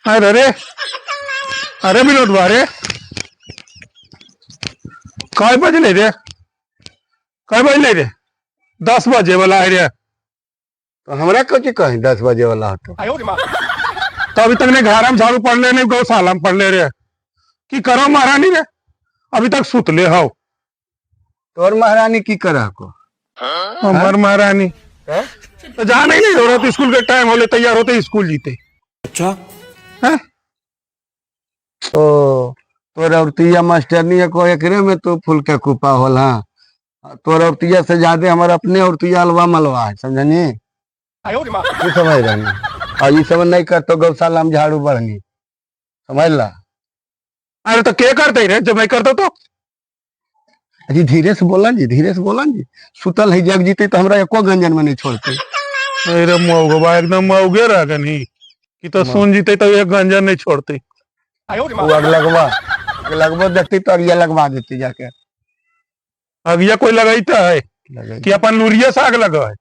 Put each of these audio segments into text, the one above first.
अरे अरे अरे विनोद बा रे, काय बजले रे? काय बजले रे? 10 बजे वाला है रे। तो हमरा कथी कही 10 बजे वाला होतो। तो अभी तक ने घर में झाड़ू पड़ले नहीं, गौशाला में पड़ले रे। की करो महारानी रे, अभी तक सुतले हो। तोर महारानी की करह को? हमर महारानी तो जा नहीं नहीं हो रहा, तो स्कूल के टाइम होले, तैयार होते स्कूल जीते। अच्छा। हैं? ओ तोर औरतिया मास्टरनी को एकरे में तो फूल के कुपा होल। हाँ, तोर औरतिया से ज्यादा हमर अपने औरतिया अलवा मलवा है, समझनी? की समझ रहनी? और ये सब नहीं कर तो गौशाला में झाड़ू बढ़नी, समझ ला। अरे तो के करते रे, जब नहीं करते तो? जी धीरे से बोला जी, धीरे से बोला जी। सुतल है, जग जीते तो हमरा एको गंजन में नहीं छोड़ते। अरे मऊगवा एकदम मऊगे रह गनी कि तो सुन जीते तो एक गंजन नहीं छोड़ते। वो अग लगवा लगवा देखती तो अगिया लगवा देती जाके। अगिया कोई लगाईता है कि अपन लुरिया से आग लगा है?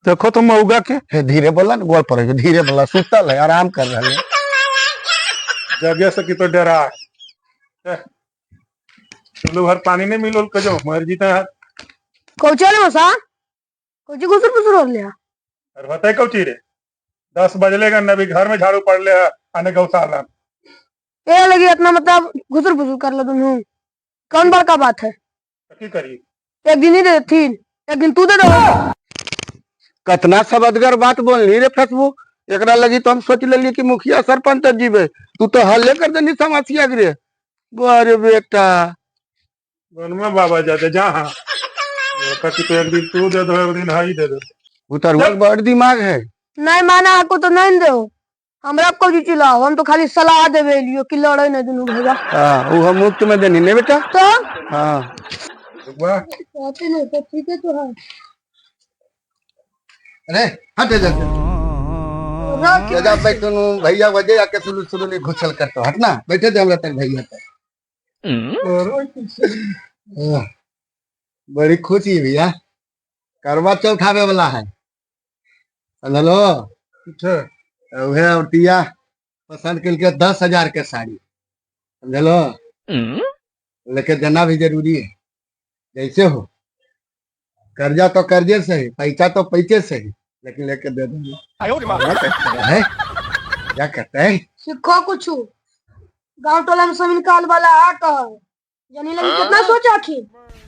देखो तो मऊगा के। हे धीरे बोला ना, गोल पर धीरे बोला, सुतल है, आराम कर रहा है। जगह से की तो डरा है। चलो भर पानी नहीं मिलो कजो मर जीता है। कौची रे मसा, कौची घुसुर पुसुर हो लिया? अरे बताए कौची रे, 10 बजले का नबी घर में झाड़ू पड़ ले आने गौशाला। ए लगी इतना मतलब घुसुर पुसुर कर लो तुम, कौन बड़का बात है? तो की करी? एक दिन ही दे थी, एक दिन तू दे दो। कतना सबदगर बात बोलनी रे फेसबुक, एकरा लगी तो हम सोच लेली कि मुखिया सरपंच जीवे, तू तो हल्ले कर देनी समस्या के रे। अरे बेटा बनवा बाबा जाते जा। हाँ कथी तो एक दिन तू दे दो, एक दिन हाई दे दो। उतरुआ के बड़ दिमाग है। नहीं माना आपको तो नहीं दो, हमरा कौची चिल्लाओ, हम तो खाली सलाह देवे लियो कि लड़े नहीं दुनू भैया। हाँ, वो हम मुफ्त में देनी नहीं बेटा। तो हाँ वाह। कहते नहीं तो ठीक है तो है। अरे हट जा रख। जा बैठ भैया वजह आके सुलू सुलू नहीं घुसल करतो, हटना बैठे दे हमरा तेरे भैया पे। बड़ी खुशी है भैया, करवा चौथ आवे वाला है, समझलो? अच्छा। उहे औरतिया पसंद के 10,000 के साड़ी, समझलो? लेके देना भी जरूरी है, जैसे हो कर्जा तो कर्जे से ही, पैसा तो पैसे से ही, लेकिन लेके दे देंगे। है क्या कहते हैं? सीखो कुछ, गांव टोला में सब निकाल वाला आ कह जानी लगी कितना सोचा आखिर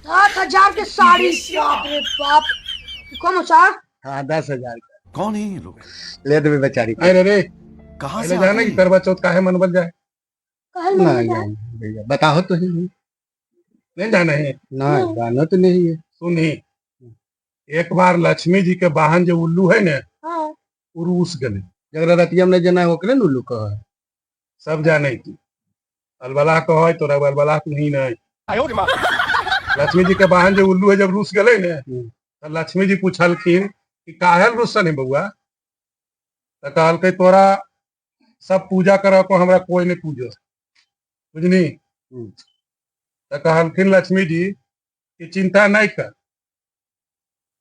10,000 के साड़ी, बाप रे बाप। सीखो मसा। हाँ 10,000 का। कौन है ये लोग? ले देवे बेचारी को। अरे रे कहाँ पहले से जाना आते कि हैं? करवा चौथ काहे मनबल जाए? कहल नहीं नहीं नहीं भैया बताओ तो ही। नहीं जाना है? नहीं जानो तो नहीं है। सुनी, एक बार लक्ष्मी जी के वाहन जो उल्लू है ने, हाँ उ रूस गए। जगरा रतिया में नहीं जाना है ओकरे न उल्लू कह। सब जाने की अलबला कह तोरा अलबला नहीं नहीं। लक्ष्मी जी के वाहन जो उल्लू है जब रूस गए ने, तो लक्ष्मी जी पूछलखिन कि काहे रूसन है बउआ? तो कहलकै तोरा सब पूजा कर को हमरा कोई नहीं पूजो, बुझनी? तो कहलखिन लक्ष्मी जी कि चिंता नहीं कर,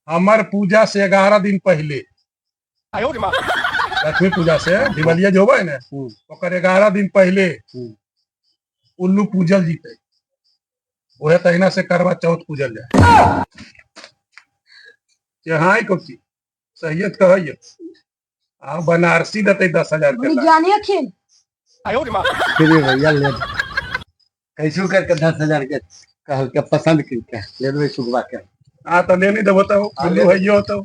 हमर पूजा से 11 दिन पहले, लक्ष्मी पूजा से दिवालिया जो होबे ने, ओकर 11 दिन पहले उल्लू पूजल जीते, ओहे तहिना से करवा चौथ पूजल जाए। हाँ कौची सहियत कहैया, आ बनारसी देते 10,000 के। बड़ी ज्ञानी अखिल। फिर भी भैया ले दे। कैसू करके 10,000 के कहल के पसंद की के ले देवे सुगवा के। हाँ तो ले नहीं देबो तो उल्लू है तो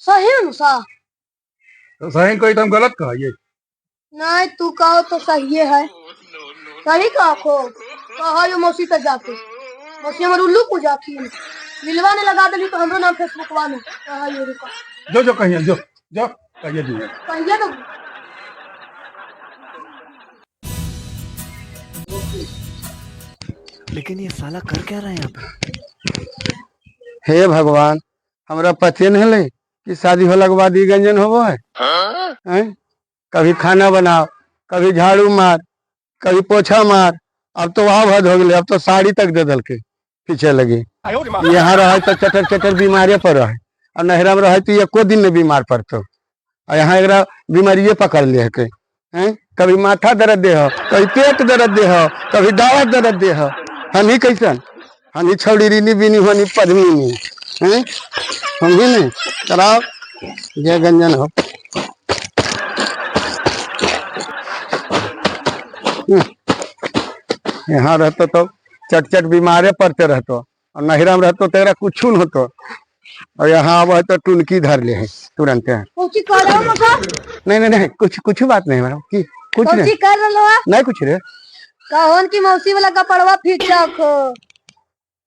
सही है मसा। तो सही कोई तो हम गलत कहिए? नहीं तू कहो तो सही है, सही कहो कहो यो मौसी तक जाके मौसी हमर उल्लू पूजा की मिलवा ने लगा देली तो हमरो नाम फेसबुकवा में कहो यो रुका। जो जो कहिए, जो जो कहिए जी। कहिए तो। लेकिन ये साला कर क्या रहा है यहाँ पे? हे भगवान, हमरा पते नहीं है कि शादी होला के बाद ई गंजन होबो है। हैं? कभी खाना बनाओ, कभी झाड़ू मार, कभी पोछा मार, अब तो वहाँ भद हो गए, अब तो साड़ी तक दे दल के पीछे लगी। यहाँ रहे तो चटर चटर बीमारे पर रहे, और नहरा में रहे तो एको दिन नहीं बीमार पड़तो। आ यहाँ एकरा बीमारिये पकड़ ले हके हैं। कभी माथा दर्द दे हो, कभी पेट दर्द दे हो, कभी दावा दर्द दे हो। हनी कैसन हनी छौड़ी रीनी बीनी होनी पद्मिनी हैं, समझी नहीं। चलाओ जय गंजन हो। यहाँ रहतो तो चट चट बीमारे पड़ते रहतो, और नहिरा में रहतो तेरा कुछ न होतो, और यहाँ आब है तो टुनकी धर ले है तुरंत। कौची कर रहे हो मौसा? नहीं नहीं नहीं, कुछ कुछ बात नहीं मैडम, की कुछ कौची नहीं। कर रहे हो? नहीं कुछ रे। कहोन की मौसी वाला कपड़वा फीचा खो।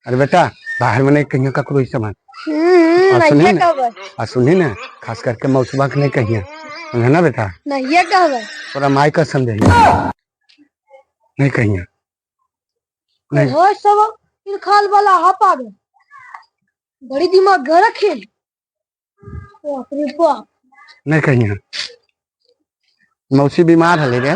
अरे बेटा बाहर में नहीं कहियो ककरो ई सामान। हम्म। और सुनी नहीं ना? कहबै। और सुनी ना, खास करके मौसबा के नहीं कहिए, समझे ना बेटा? नहीं कहबै। तोरा माई कसम दे नहीं कहिए नहीं। हो सब खाल वाला हा पावे बड़ी दिमाग घर खेल। बाप रे बाप। नहीं कहिए, मौसी बीमार है रे।